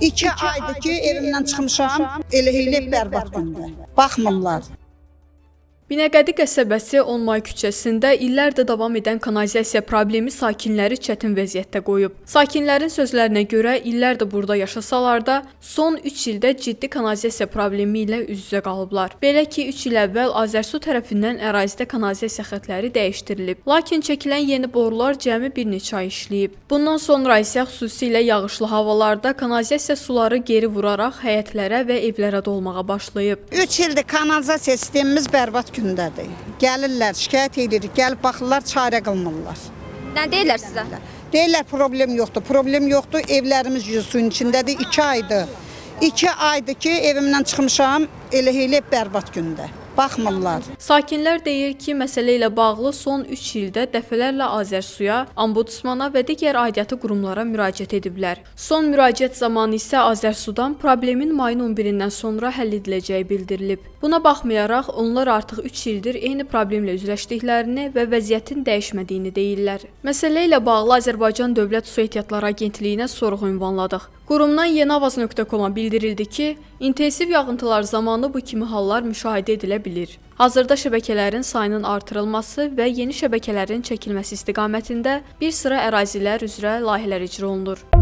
2 aydır ki, evimdən çıxmışam, elə elə bərbad gündə. Baxmırlar. Binəqədi qəsəbəsi 10 May küçəsində illərdir davam edən kanalizasiya problemi sakinləri çətin vəziyyətdə qoyub. Sakinlərin sözlərinə görə illərdir burada yaşasalar da son 3 ildə ciddi kanalizasiya problemi ilə üz-üzə qalıblar. Belə ki, 3 il əvvəl Azərsu tərəfindən ərazidə kanalizasiya xətləri dəyişdirilib. Lakin çəkilən yeni borular cəmi bir neçə ay işləyib. Bundan sonra isə xüsusilə yağışlı havalarda kanalizasiya suları geri vuraraq həyətlərə və evlərə dolmağa başlayıb. 3 ildir kanalizasiya sistemimiz bərbad gündədir. Gəlirlər, şikayət edirik, gəlib baxırlar, çarə qılmırlar. Nə deyirlər sizə? Deyirlər problem yoxdur, problem yoxdur. Evlərimiz yüz suyun içindədir. 2 aydır. 2 aydır ki, evimdən çıxmışam, elə elə bərbad gündə. Baxmırlar. Sakinlər deyir ki, məsələ ilə bağlı son 3 ildə dəfələrlə Azərsuya, Ombudsmana və digər aidiyyatı qurumlara müraciət ediblər. Son müraciət zamanı isə Azərsudan problemin mayın 11-dən sonra həll ediləcəyi bildirilib. Buna baxmayaraq, onlar artıq 3 ildir eyni problemlə üzləşdiklərini və vəziyyətin dəyişmədiyini deyirlər. Məsələ ilə bağlı Azərbaycan Dövlət Su Ehtiyatları Agentliyinə sorğu ünvanladıq. Qurumdan yeniavaz.com-a bildirildi ki, intensiv yağıntılar zamanı bu kimi hallar müşahidə edilə bilir. Hazırda şəbəkələrin sayının artırılması və yeni şəbəkələrin çəkilməsi istiqamətində bir sıra ərazilər üzrə layihələr icra olunur.